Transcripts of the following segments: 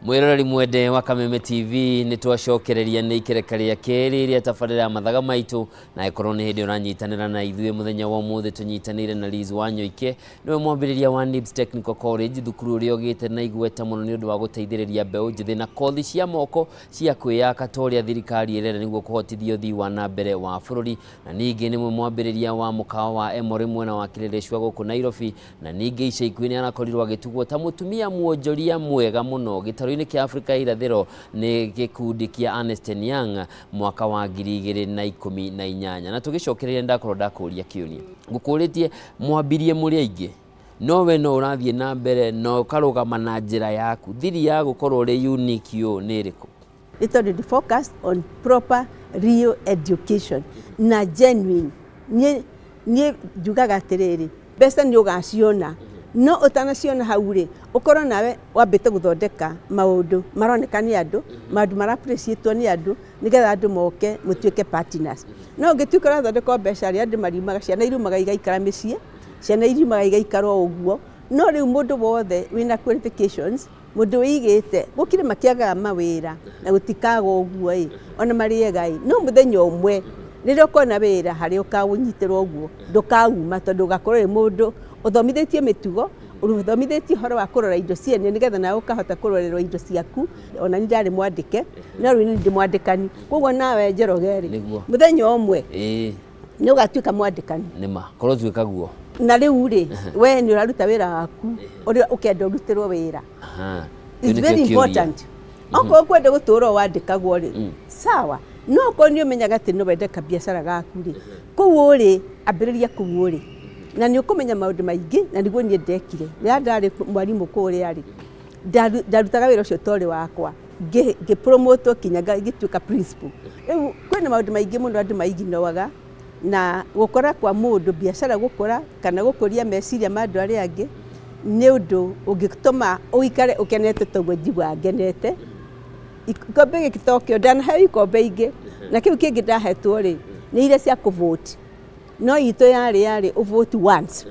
Mwĩroreri mwende wa Kameme TV, nĩ twacokereria nĩ ikereka rĩa kerĩ rĩa tabarĩra ya Mathaga Maitũ, na ĩkorwo nĩ hĩndĩ ũranyitanĩra na ithuĩ mũthenya wa ũmũthĩ, tũnyitanĩire na Liz Wanyoike, nĩwe mwambĩrĩria wa NIBS Technical College, thukuru ũrĩa ũgĩte na igweta mũno nĩ ũndũ wa gũteithĩrĩria mbeũ njĩthĩ na kothi cia moko cia kwĩyaka ta ũrĩa thirikari ĩrenda nĩguo kũhotithia ũthii wa na mbere wa bũrũri. Na ningĩ nĩwe mwambĩrĩria wa mũkawa wa Emory mwena wa Kileleshwa gũkũ Nairobi. Na ningĩ ica ikuhĩ nĩ arakorirwo agĩtugwo ta mũtumia mwonjoria mwega mũno gĩtarũ-inĩ kĩa Afrika ya irathĩro nĩ gĩkundi kĩa Ernst and Young mwaka wa 2018. Na tũgĩcokereria ndakorwo ndakũria kĩũria ngũkũrĩtie, mwambirie mũrĩ aingĩ, no we no ũrathiĩ na mbere na ũkarũgama na njĩra yaku, thiri ya gũkorwo ũrĩ unique ũũ nĩ ĩrĩkũ? Nĩ tondũ ndi focus on proper real education na genuine. Niĩ njugaga atĩrĩrĩ, mbeca nĩ ũgaciona, no ũtanaciona hau rĩ, ũkorwo nawe wambĩte gũthondeka maũndũ maroneka nĩ andũ, maũndũ mara appreciate nĩ andũ, nĩgetha andũ moke mũtuĩke partners. No ũngĩtuĩka ũrathondeka o mbeca rĩ, andũ mariumaga, ciana iriumaga igaikara mĩciĩ, ciana iriumaga igaikara o ũguo. No rĩu mũndũ wothe wĩna qualifications, mũndũ wĩigĩte, gũkĩrĩ makĩagaga mawĩra na gũtikaga ũguo ĩ, ona marĩega ĩ, no mũthenya ũmwe rĩrĩa ũkona wĩra harĩa ũkaũnyitĩra ũguo ndũkauma, tondũ ũgakorwo wĩ mũndũ ũthomithĩtio mĩtugo, ũthomithĩtio ũhoro wa kũrora indo ciene, nĩgetha nawe ũkahota kũrorerwo indo ciaku. Ona niĩ ndarĩ mwandĩke, no rĩu nĩ ndĩ mwandĩkani, koguo nawe Njoroge rĩ, mũthenya ũmwe nĩ ũgatuĩka mwandĩkani. Nĩma korwo tuĩka guo. Na rĩu rĩ, we nĩ ũraruta wĩra waku ũrĩa ũkenda ũrutĩrwo wĩra. It's very important. Okorwo ũkwenda gũtũra wandĩkagwo rĩ, sawa, no okorwo nĩ ũmenyaga atĩ no wende kabiacara gaku rĩ, kũu ũrĩ ambĩrĩria kũu ũrĩ, na nĩ ũkũmenya maũndũ maingĩ. Na nĩguo niĩ ndekire rĩrĩa ndarĩ mwarimũ kũrĩa rĩ, ndarutaga wĩra ũcio torĩ wakwa, ngĩpromotwo kinya ngĩtuĩka principal. Rĩu kwĩna maũndũ maingĩ mũno andũ maiginoaga, na gũkora kwa mũndũ biacara, gũkũra kana gũkũria meciria ma andũ arĩa angĩ nĩ ũndũ ũngĩtũma ũikare ũkenete toguo njiguaga ngenete. Ikombe gĩkĩ tokĩo ndanaheo ikombe ingĩ, na kĩu kĩngĩ ndahetwo rĩ, nĩ iria cia kũvote, no itũ yarĩ ũvote once.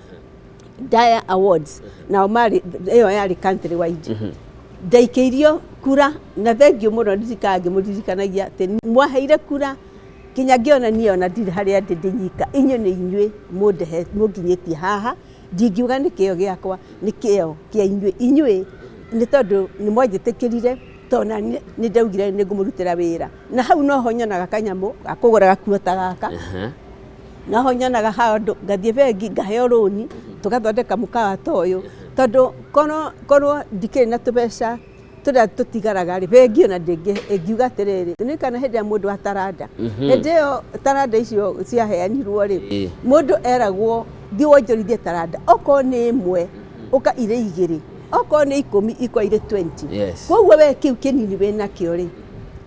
Daya Awards nao marĩ, ĩyo yarĩ country wide. Ndaikĩirio kura na thengiũ mũno, ndirikaga ngĩmũririkanagia atĩ mwaheire kura kinya ngĩona niĩ ona ndirĩ harĩa ndĩ ndĩ nyika, inyuĩ nĩ inyuĩ mũndehe mũnginyĩtie haha. Ndingiuga nĩ kĩo gĩakwa, nĩ kĩo kĩa inyuĩ, inyuĩ nĩ tondũ nĩ mwanjĩtĩkĩrire, tondũ na nĩ ndaugire nĩ ngũmũrutĩra wĩra. Na hau noho nyonaga kanyamũ ga kũgũra gakuo ta gaka, noho nyonaga handũ ngathiĩ bengi ngaheo rũni, tũgathondeka mũkawa ta ũyũ, tondũ korwo ndikĩrĩ na tũbeca tũrĩa tũtigaraga rĩ, bengi ona ĩngiuga atĩrĩrĩ, nĩ kana hĩndĩ ĩrĩa mũndũ ataranda, hĩndĩ ĩyo taranda icio ciaheanirwo rĩ, mũndũ eragwo thiĩ wonjorithie taranda, okorwo nĩ ĩmwe ũka irĩ igĩrĩ, okorwo nĩ 10 ikwa irĩ 20. Koguo we kĩu kĩnini wĩnakĩo rĩ,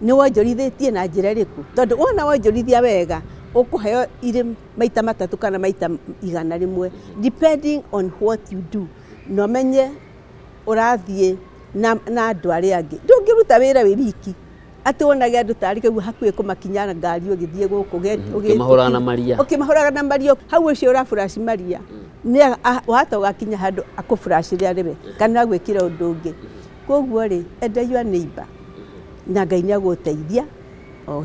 nĩ wonjorithĩtie na njĩra ĩrĩkũ? Tondũ wona wonjorithia wega, ũkũheo irĩ maita matatũ kana maita 100, depending on what you do. Na ũmenye ũrathiĩ na andũ arĩa angĩ, ndũngĩruta wĩra wĩ wiki atĩ wonage andũ tarĩ kĩu hakuhĩ kũmakinya ngari ũgĩthiĩ gũkũ. Ũkĩmahũraga na maria. Ũkĩmahũraga na maria hau, ũcio ũraburaci maria nĩ wahota ũgakinya handũ akũburacĩre arĩwe kana agwĩkĩre ũndũ ũngĩ. Koguo rĩ, enda your neighbor na Ngai nĩ agũteithia.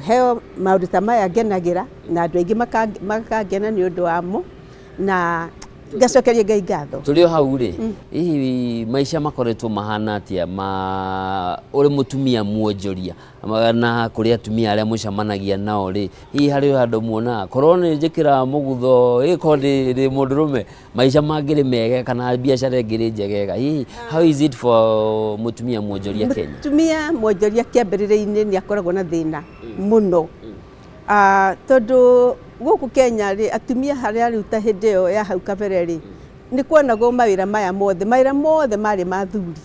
Heo maũndũ ta maya ngenagĩra, na andũ aingĩ makangena nĩ ũndũ wamo, na ngacokeria Ngai ngatho. Tũrĩ o hau rĩ, hihi maica makoretwo mahana atĩa ma ũrĩ mũtumia mwonjoria, na kũrĩ atumia arĩa mũcemanagia nao rĩ, hihi harĩ handũ muonaga korwo nĩ njĩkĩraga mũgutho ĩkorwo ndĩ mũndũrũme maica mangĩrĩ mega kana biacara ĩngĩrĩ njegega? Hihi how is it for mũtumia mwonjoria Kenya? Mũtumia mwonjoria kĩambĩrĩria-inĩ nĩ akoragwo na thĩna mũno, tondũ gũkũ Kenya rĩ, atumia harĩa rĩu ta hĩndĩ ĩyo ya hau kabere rĩ, nĩ kuonagwo mawĩra maya mothe, mawĩra mothe marĩ ma athuri,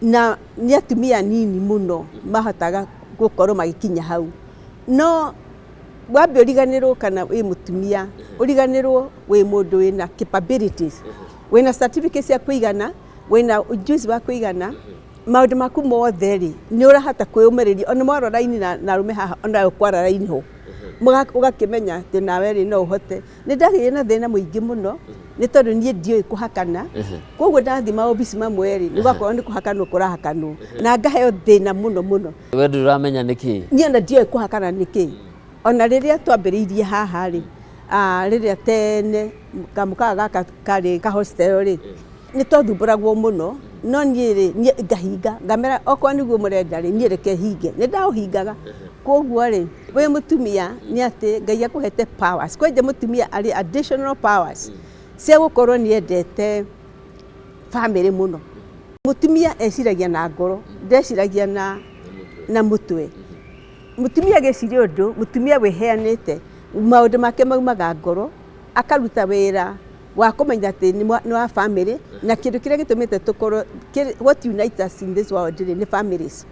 na nĩ atumia anini mũno mahotaga gũkorwo magĩkinya hau. No wambe ũriganĩrwo kana wĩ mũtumia, ũriganĩrwo wĩ mũndũ wĩna capabilities, wĩna certificate cia kũigana, wĩna ujuzi wa kũigana, maũndũ maku mothe rĩ, nĩ ũrahota kwĩyũmĩrĩria. Ona mwara raini na arũme haha, ona ũkwara raini ho, ũgakĩmenya atĩ nawe rĩ, no ũhote. Nĩ ndagĩire na thĩna mũingĩ mũno. Nĩ tondũ niĩ ndiũĩ kũhakana, koguo ndathiĩ maobici mamwe rĩ, nĩ gwakorwo nĩ kũhakanwo kũrahakanwo na ngaheo thĩna mũno mũno. We ndũramenya nĩkĩ? Niĩ ona ndiũĩ kũhakana nĩkĩ. Ona rĩrĩa twambĩrĩirie haha rĩ, rĩrĩa tene kamũkawa gaka karĩ ka hostel rĩ, nĩ twathumbũragwo mũno, no niĩ rĩ, niĩ ngahinga ngamera okorwo nĩguo mũrenda rĩ, niĩ reke hinge, nĩ ndaũhingaga. Koguo rĩ, wĩ mũtumia nĩ atĩ Ngai akũhete powers, kwanja mũtumia arĩ additional powers cia gũkorwo nĩ endete family mũno. Mũtumia eciragia na ngoro, ndeciragia na mũtwe. Mũtumia agĩciria ũndũ, mũtumia wĩheanĩte, maũndũ make maumaga ngoro, akaruta wĩra wa kũmenya atĩ nĩ wa family, na kĩndũ kĩrĩa gĩtũmĩte tũkorwo, what unites us in this world rĩ, nĩ families.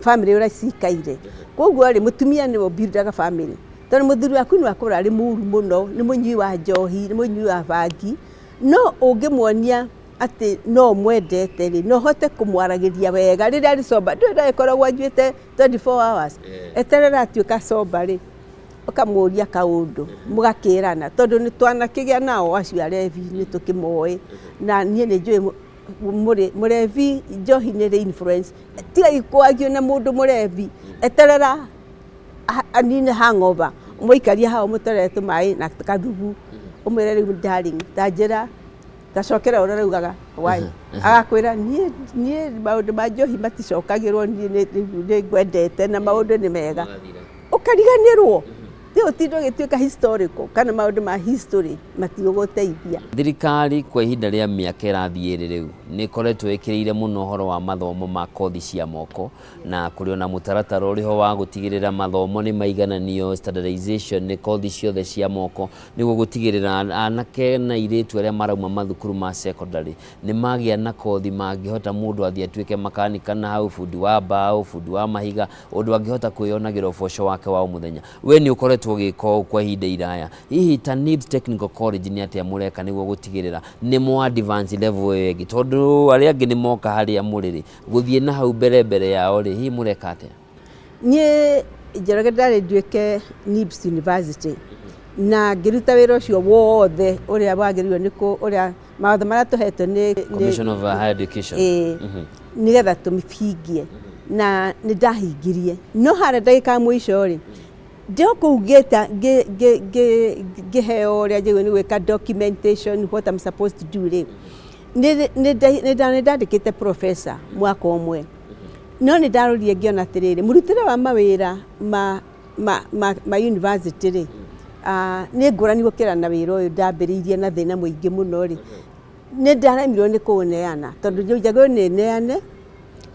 Family ũrĩa cikaire. Koguo rĩ, mũtumia nĩwe ũbuildaga family. Tondũ mũthuri waku no akorwo arĩ mũru mũno, nĩ mũnyui wa njohi, nĩ mũnyui wa bangi, no ũngĩmuonia atĩ no ũmwendete rĩ, no ũhote kũmwaragĩria wega rĩrĩa arĩ sober. Ndũĩ ndagĩkoragwo anyuĩte 24 hours. Eterera atuĩka sober rĩ, ũkamũria kaũndũ, mũgakĩrana, tondũ nĩ twanakĩgĩa nao acio arebi, nĩ tũkĩmoĩ. Na niĩ nĩ njũĩ mũrebi njohi nĩ ĩrĩ influence. Tiga kwario na mũndũ mũrebi, eterera anine hangover, ũmũikarie hau ũmũtwarĩre tũmaĩ na kathubu, ũmwĩre rĩu darling, ta njĩra, ta cokera ũrĩa ũraugaga why. Agakwĩra niĩ maũndũ ma njohi maticokagĩrwo, niĩ nĩ ngwendete na maũndũ nĩ mega. Ũkariganĩrwo. Ti ũtinde ũgĩtuĩka historical kana maũndũ ma history matigũgũteithia. Thirikari kwa ihinda rĩa mĩaka ĩrathiĩ ĩrĩ rĩu nĩ ĩkoretwo ĩkĩrĩire mũno ũhoro wa mathomo ma kothi cia moko, na kũrĩ ona mũtaratara ũrĩho wa gũtigĩrĩra mathomo nĩ maigananio, standardization nĩ kothi ciothe cia moko, nĩguo gũtigĩrĩra anake na airĩtu arĩa marauma mathukuru ma secondary nĩ magĩa na kothi mangĩhota mũndũ athiĩ atuĩke makanika na hau, bundi wa mbaũ, bundi wa mahiga, ũndũ angĩhota kwĩyonagĩra ũboco wake wa o mũthenya. We nĩ ũkoretwo ũgĩka ũũ kwa ihinda iraya, hihi ta NIBS Technical College nĩ atĩa mũreka nĩguo gũtigĩrĩra nĩ mwa advance level ĩyo ĩngĩ, tondũ arĩa angĩ nĩ moka harĩa mũrĩ rĩ, gũthiĩ na hau mbere mbere yao rĩ, hihi mũreka atĩa? Niĩ Njoroge ndarĩ nduĩke NIBS University na ngĩruta wĩra ũcio wothe ũrĩa wagĩrĩirwo nĩ ũrĩa mawatho marĩa tũhetwo nĩ Commission of Higher Education, nĩgetha tũmĩhingie, na nĩ ndahingirie, no harĩa ndagĩka ya mũico rĩ, ndĩ o kũu ngĩheo ũrĩa njagĩrĩirwo nĩ gwĩka documentation, what I'm supposed to do rĩ, nĩ ndandĩkĩte professor mwaka ũmwe, no nĩ ndarorire ngĩona atĩrĩrĩ, mũrutĩre wa mawĩra ma university rĩ, nĩ ngũrani gũkĩra na wĩra ũyũ ndambĩrĩirie na thĩna mũingĩ mũno rĩ, nĩ ndaremirwo nĩ kũũneana, tondũ njagĩrĩirwo nĩ neane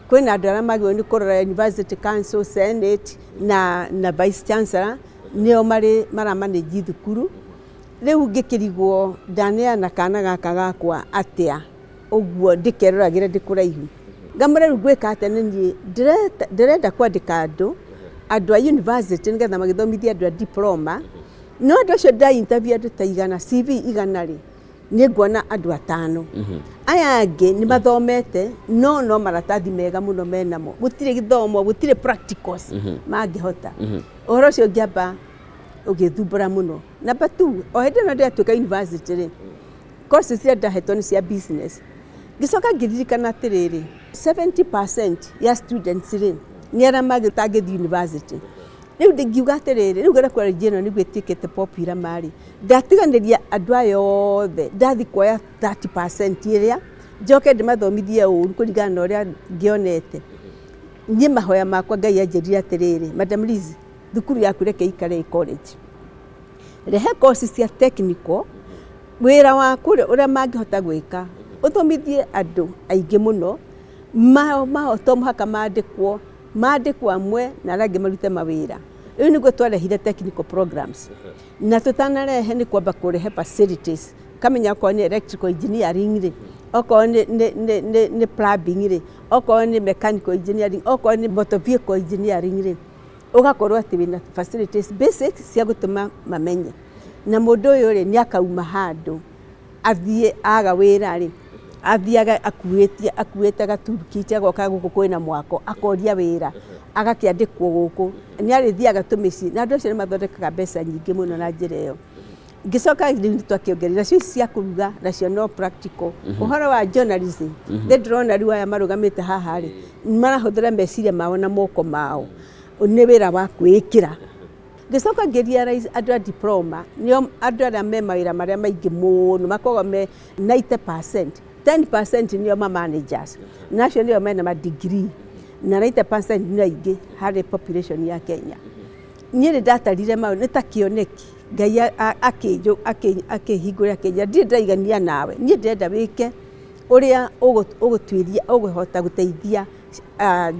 kwĩna andũ arĩa magĩrĩirwo nĩ kũrora University Council, Senate na Vice Chancellor, nĩo marĩ maramanage thukuru. Rĩu ngĩkĩrigwo ndaneana kana gaka gakwa atĩa ũguo ndĩkeroragĩre ndĩ kũraihu. Ngamwĩra rĩu ngwĩka atĩa, nĩ niĩ ndĩrenda kwandĩka andũ a university nĩgetha magĩthomithie andũ a diploma, no andũ acio nda interview andũ ta 100, CV 100 rĩ, nĩ nguona andũ 5. Aya angĩ nĩ mathomete, no maratathi mega mũno menamo, gũtirĩ gĩthomo, gũtirĩ practicals mangĩhota. Ũhoro ũcio ngĩamba ũgĩthumbũra mũno. Number 2, o hĩndĩ ĩno ndĩratuĩka university rĩ, courses iria ndahetwo nĩ cia business. Ngĩcoka ngĩririkana atĩrĩrĩ, 70% ya students rĩ, nĩ arĩa matangĩthiĩ university. Rĩu ndingiuga atĩrĩrĩ, rĩu ngĩenda college ĩno nĩguo ĩtuĩkĩte popular marĩ, ndatiganĩria andũ aya othe, ndathiĩ kuoya 30% ĩrĩa, njoke ndĩmathomithie ũru kũringana na ũrĩa ngĩonete. Niĩ mahoya makwa Ngai anjĩrire atĩrĩrĩ, Madam Liz, thukuru yaku reke ĩikare ĩ college. Rehe courses cia technical, wĩra waku ũrĩa mangĩhota gwĩka, ũthomithie andũ aingĩ mũno, mao to mũhaka mandĩkwo, mandĩkwo amwe na arĩa angĩ marute mawĩra. Rĩu nĩguo twarehire technical programs. Na tũtanarehe nĩ kwamba kũrehe facilities, ũkamenya okorwo nĩ electrical engineering rĩ, okorwo nĩ plumbing rĩ, okorwo nĩ mechanical engineering, okorwo nĩ motor vehicle engineering rĩ, ũgakorwo atĩ wĩna facilities basic cia gũtũma mamenye. Na mũndũ ũyũ rĩ, nĩ akauma handũ athiĩ aga wĩra rĩ, athiaga akuĩte gaturukiti, agoka gũkũ kwĩna mwako, akoria wĩra, agakĩandĩkwo gũkũ, nĩ arĩthiaga tũmĩciĩ, na andũ acio nĩ mathondekaga mbeca nyingĩ mũno na njĩra ĩyo. Ngĩcoka rĩu nĩ twakĩongerera nacio ici cia kũruga nacio no practical. Ũhoro wa journalism, nĩ ndĩrona rĩu aya marũgamĩte haha rĩ, marahũthĩra meciria mao na moko mao, nĩ wĩra wa kwĩĩkĩra. Ngĩcoka ngĩ realize andũ a diploma nĩo andũ arĩa me mawĩra marĩa maingĩ mũno, makoragwo me 90%, 10% nĩo ma managers, na acio nĩo mena ma degree, na 90% nĩ aingĩ harĩ population ya Kenya. Niĩ nĩ ndatarire maũndũ, nĩ ta kĩoneki Ngai akĩhingũra akĩnjĩra ndirĩ ndĩraigania nawe, niĩ ndĩrenda wĩke ũrĩa ũgũtuĩria, ũgũhota gũteithia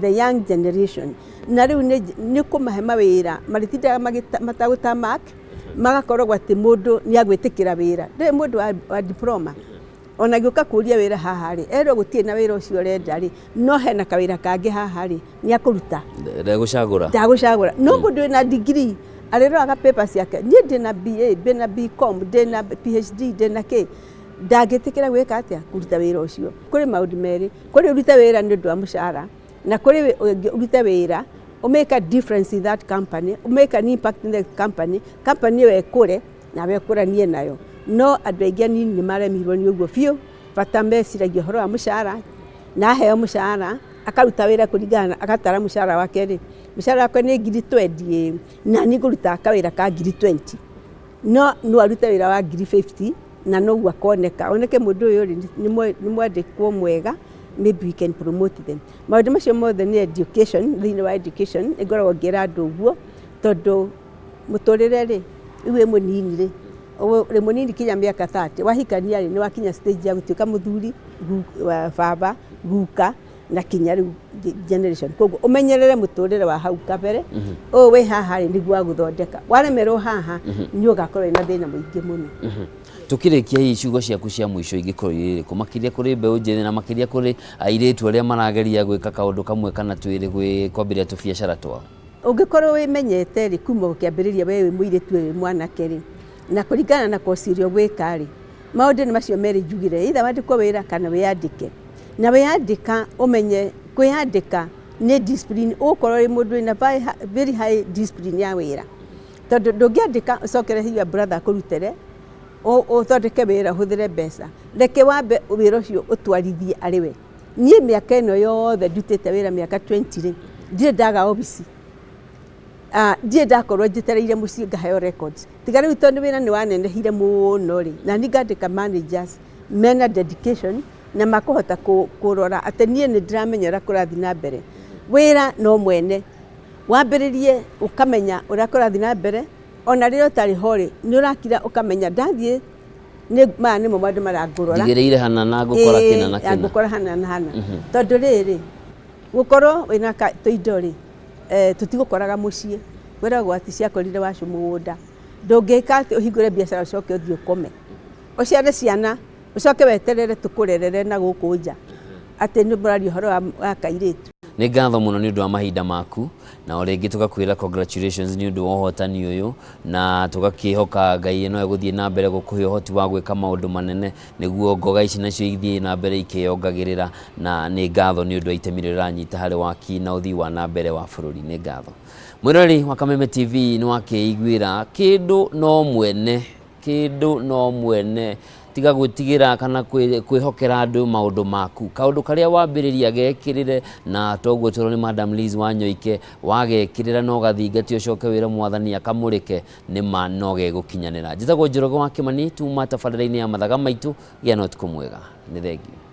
the young generation. Na rĩu nĩ kũmahe mawĩra marĩtindaga matagũta mark, magakoragwo atĩ mũndũ nĩ agwĩtĩkĩra wĩra. Ndũĩ mũndũ wa diploma ona gĩũka kũria wĩra haha rĩ, erwo gũtirĩ na wĩra ũcio ũrenda rĩ, no hena kawĩra kangĩ haha rĩ, nĩ akũruta. Ndegũcagũra. Ndagũcagũra. No mũndũ wĩna degree arĩroraga paper ciake, niĩ ndĩna BA, ndĩna BCom, ndĩna PhD, ndĩna kĩ, ndangĩtĩkĩra gwĩka atĩa, kũruta wĩra ũcio. Kũrĩ maũndũ merĩ, kũrĩ ũrute wĩra nĩ ũndũ wa mũcara, na kũrĩ ũrute wĩra ũmake a difference in that company, ũmake an impact in that company, company ĩyo ĩkũre nawe ũkũranie nayo. No andũ aingĩ anini nĩ maremirwo nĩ ũguo biũ, bata meciragia ũhoro wa mũcara, na aheo mũcara akaruta wĩra kũringana na agatara mũcara wake rĩ, mũcara wake nĩ ngiri 20, na niĩ ngũruta kawĩra ka ngiri 20, no no arute wĩra wa ngiri 50 na noguo akoneka, oneke mũndũ ũyũ rĩ nĩ mwandĩkwo mwega, maybe we can promote them. Maũndũ macio mothe nĩ education. Thĩinĩ wa education nĩngoragwo ngĩra andũ ũguo, tondũ mũtũrĩre rĩ, rĩu wĩ mũnini rĩ, ũrĩ mũnini kinya mĩaka 30, wahikania rĩ, nĩ wakinya stage ya gũtuĩka mũthuri, baba, guka, na kinya rĩu generation. Koguo ũmenyerere mũtũrĩre wa hau kabere, ũyũ wĩ haha rĩ, nĩguo wa gũthondeka. Waremerwo haha, nĩ ũgakorwo wĩna thĩna mũingĩ mũno. Tukĩrĩkia, hihi ciugo ciaku cia mũico ingĩkorwo irĩ irĩkũ, makĩria kũrĩ mbeũ njĩthĩ na makĩria kũrĩ airĩtu arĩa marageria gwĩka kaũndũ kamwe kana twĩrĩ kwambĩrĩria tũbiacara twao? Ũngĩkorwo wĩmenyete rĩ, kuma ũkĩambĩrĩria we wĩ mũirĩtu, wĩ mwanake rĩ, na kũringana na kosi ĩrĩa ũgwĩka rĩ, maũndũ nĩ macio merĩ njugire, either wandĩkwo wĩra kana wĩyandĩke. Na wĩyandĩka, ũmenye kwĩyandĩka nĩ discipline, ũgũkorwo wĩ mũndũ wĩna very high discipline ya wĩra, tondũ ndũngĩandĩka ũcokere hinya brother akũrutĩre, ũthondeke wĩra ũhũthĩre mbeca. Reke wambe wĩra ũcio ũtwarithie arĩ we. Niĩ mĩaka ĩno yothe ndutĩte wĩra, mĩaka 20 rĩ, ndirĩ ndaga obici, ndirĩ ndakorwo njetereire mũciĩ ngaheo records, tiga rĩu tondũ wĩra nĩ wanenehire mũno rĩ, na niĩ ngandĩka managers mena dedication na makũhota kũrora atĩ niĩ nĩ ndĩramenya ũrĩa kũrathiĩ na mbere. Wĩra no mwene wambĩrĩrie, ũkamenya ũrĩa kũrathiĩ na mbere, ona rĩrĩa ũtarĩ ho rĩ, nĩ ũrakira ũkamenya ndathiĩ nĩ maya nĩmo maũndũ marangũrora. Ndigĩrĩire hana na ngũkora kĩna na kĩna. Ngũkora hana na hana, tondũ rĩrĩ gũkorwo wĩna tũindo rĩ, tũtigũkoraga mũciĩ, kwĩragwo atĩ ciakorire wacũ mũgũnda. Ndũngĩka atĩ ũhingũre biacara ũcoke ũthiĩ ũkome, ũciare ciana, ũcoke weterere tũkũrerere na gũkũ nja atĩ nĩ mũraria ũhoro wa kairĩtu. Nĩ ngatho mũno nĩ ũndũ wa mahinda maku, na o rĩngĩ tũgakwĩra congratulations nĩ ũndũ wa ũhotani ũyũ, na tũgakĩhoka Ngai no egũthiĩ na mbere gũkũhe ũhoti wa gwĩka maũndũ manene nĩguo ngoga ici nacio ithiĩ na mbere ikĩyongagĩrĩra. Na nĩ ngatho nĩ ũndũ wa itemi rĩrĩa ũranyita harĩ waki na ũthii wa na mbere wa bũrũri. Nĩ ngatho. Mwĩroreri wa Kameme TV, nĩ wakĩiguĩra kĩndũ no mwene, kĩndũ no mwene. Tiga gwĩtigĩra kana kwĩhokera andũ maũndũ maku. Kaũndũ karĩa wambĩrĩria gekĩrĩre, na toguo tũrwo nĩ Madam Liz Wanyoike, wagekĩrĩra no gathingatie, ũcoke wĩre Mwathani akamũrĩke, nĩ ma no gegũkinyanĩra. Njĩtagwo Njoroge wa Kĩmani, tuma tabarĩra-inĩ ya Mathaga Maitũ. Gĩa na ũtukũ mwega, nĩ thengiũ.